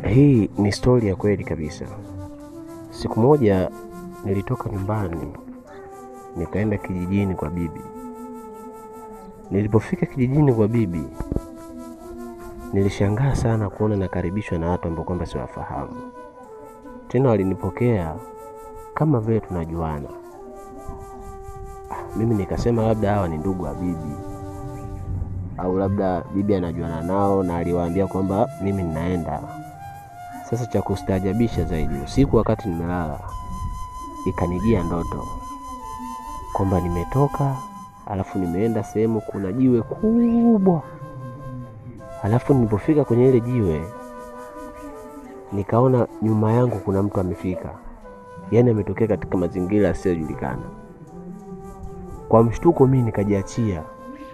Hii ni stori ya kweli kabisa. Siku moja nilitoka nyumbani nikaenda kijijini kwa bibi. Nilipofika kijijini kwa bibi, nilishangaa sana kuona nakaribishwa na watu ambao kwamba siwafahamu. Tena walinipokea kama vile tunajuana. Mimi nikasema labda hawa ni ndugu wa bibi, au labda bibi anajuana nao na aliwaambia kwamba mimi ninaenda. Sasa cha kustaajabisha zaidi, usiku wakati nimelala ikanijia ndoto kwamba nimetoka alafu nimeenda sehemu kuna jiwe kubwa. Alafu nilipofika kwenye ile jiwe nikaona nyuma yangu kuna mtu amefika, yaani ametokea katika mazingira yasiyojulikana. Kwa mshtuko mimi nikajiachia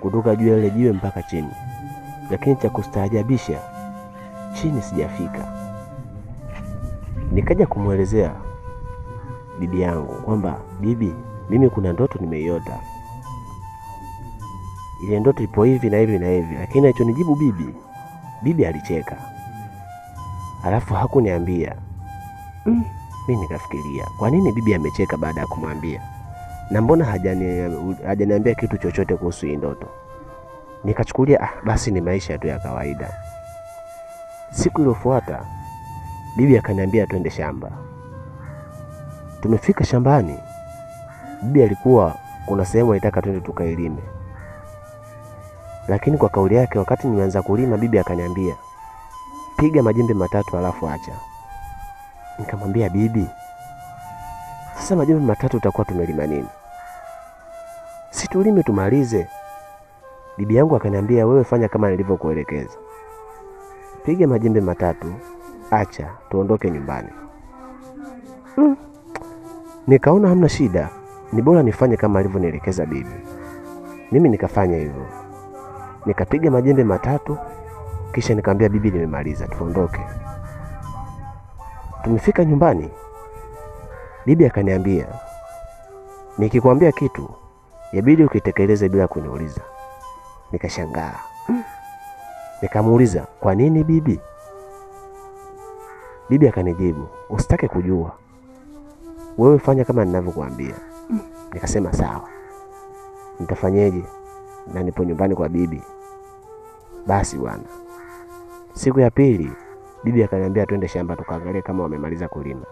kutoka juu ya ile jiwe mpaka chini, lakini cha kustaajabisha chini sijafika. Nikaja kumuelezea bibi yangu kwamba bibi, mimi kuna ndoto nimeiota, ile ndoto ipo hivi na hivi na hivi. Lakini alichonijibu bibi, bibi alicheka alafu hakuniambia. Mimi nikafikiria kwa nini bibi amecheka baada ya kumwambia, na mbona hajaniambia kitu chochote kuhusu hii ndoto. Nikachukulia basi ni maisha tu ya kawaida. Siku iliyofuata bibi akaniambia twende shamba. Tumefika shambani, bibi alikuwa kuna sehemu alitaka twende tukailime, lakini kwa kauli yake wakati nimeanza kulima bibi akaniambia piga majembe matatu alafu acha. Nikamwambia bibi, sasa majembe matatu tutakuwa tumelima nini? Si tulime tumalize. Bibi yangu akaniambia wewe fanya kama nilivyokuelekeza, piga majembe matatu, acha tuondoke nyumbani. Nikaona hamna shida, ni bora nifanye kama alivyonielekeza bibi. Mimi nikafanya hivyo, nikapiga majembe matatu, kisha nikamwambia bibi nimemaliza, tuondoke. Tumefika nyumbani, bibi akaniambia nikikwambia kitu yabidi ukitekeleze bila kuniuliza. Nikashangaa. Nikamuuliza kwa nini bibi? Bibi akanijibu usitake kujua, wewe fanya kama ninavyokuambia. Nikasema sawa, nitafanyeje na nipo nyumbani kwa bibi. Basi bwana, siku ya pili bibi akaniambia twende shamba tukaangalie kama wamemaliza kulima.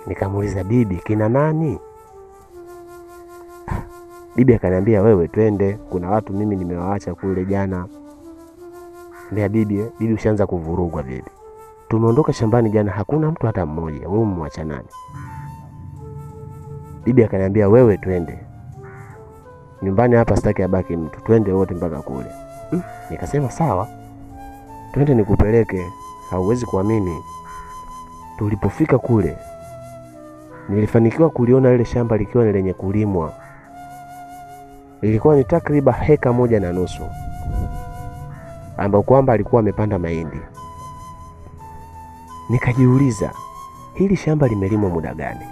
Nikamuuliza bibi kina nani? Bibi akaniambia wewe twende, kuna watu mimi nimewaacha kule jana. Mbea bibi, bibi ushaanza kuvurugwa bibi. Tumeondoka shambani jana hakuna mtu hata mmoja, wewe umemwacha nani? Bibi akaniambia wewe twende nyumbani, hapa sitaki abaki mtu, twende wote mpaka kule. Nikasema sawa, twende nikupeleke. Hauwezi kuamini, tulipofika kule nilifanikiwa kuliona ile shamba likiwa ni lenye kulimwa. Ilikuwa ni takriban heka 1.5 ambao kwamba alikuwa amepanda mahindi. Nikajiuliza hili shamba limelimwa muda gani,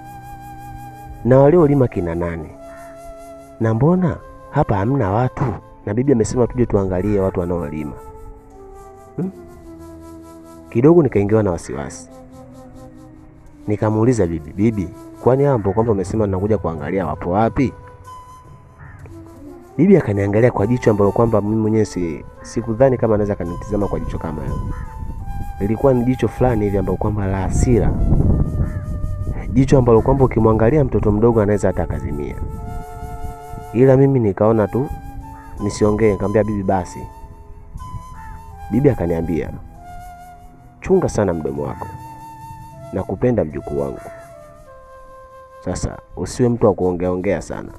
na waliolima kina nani, na mbona hapa hamna watu, na bibi amesema tuje tuangalie watu wanaolima. Kidogo nikaingiwa na wasiwasi. Nikamuuliza bibi, bibi kwani hapo kwamba umesema nakuja kuangalia wapo wapi? Bibi akaniangalia kwa jicho ambalo kwamba mimi mwenyewe sikudhani kama anaweza kanitazama kwa jicho kama hilo. Ilikuwa ni jicho fulani hivi ambalo kwamba la hasira, jicho ambalo kwamba ukimwangalia mtoto mdogo anaweza hata akazimia. Ila mimi nikaona tu nisiongee, nikamwambia bibi basi. Bibi akaniambia chunga sana mdomo wako, nakupenda mjukuu wangu, sasa usiwe mtu wa kuongea ongea sana,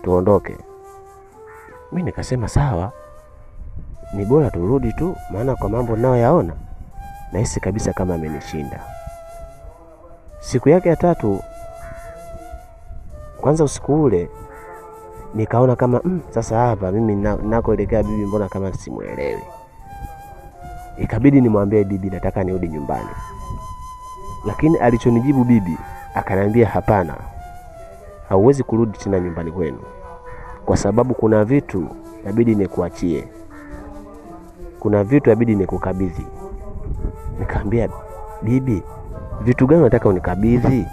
tuondoke. Mimi nikasema sawa, ni bora turudi tu, maana kwa mambo ninayoyaona nahisi kabisa kama amenishinda. Siku yake ya tatu, kwanza usiku ule nikaona kama sasa hapa mimi ninakoelekea bibi mbona kama simuelewi. Ikabidi nimwambie bibi nataka nirudi nyumbani. Lakini alichonijibu bibi akaniambia hapana, hauwezi kurudi tena nyumbani kwenu, kwa sababu kuna vitu inabidi nikuachie, kuna vitu inabidi nikukabidhi. Nikamwambia, bibi, vitu gani unataka unikabidhi?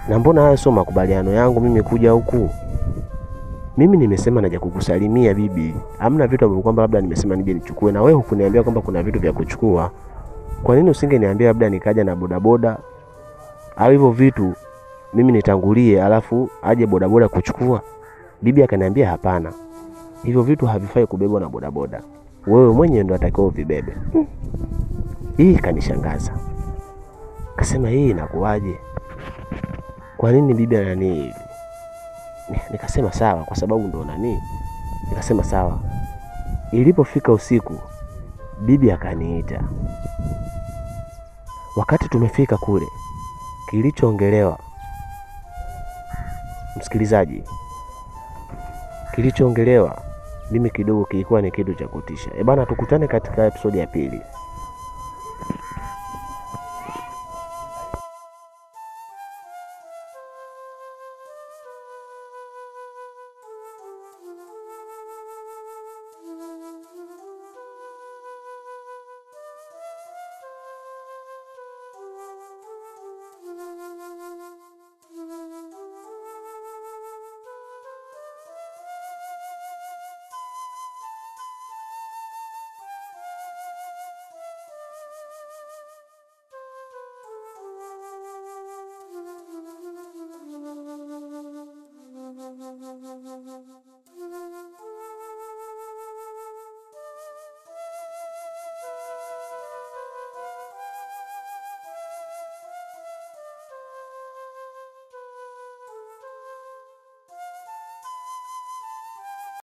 Na mbona haya sio makubaliano yangu mimi kuja huku? Mimi nimesema naja kukusalimia bibi. Hamna vitu ambavyo kwamba labda nimesema nije nichukue, na wewe hukuniambia kwamba kuna vitu vya kuchukua. Kwa nini usingeniambia labda nikaja na bodaboda au hivyo vitu mimi nitangulie, alafu aje bodaboda kuchukua? Bibi akaniambia hapana, hivyo vitu havifai kubebwa na bodaboda, wewe mwenyewe ndo atakiwa uvibebe. Hii ikanishangaza, kasema hii inakuwaje? Kwa nini bibi anani hivi? Nikasema sawa, kwa sababu ndo nani. Nikasema sawa. Ilipofika usiku, bibi akaniita. Wakati tumefika kule, kilichoongelewa, msikilizaji, kilichoongelewa mimi kidogo kilikuwa ni kitu cha kutisha. Ebana, tukutane katika episodi ya pili.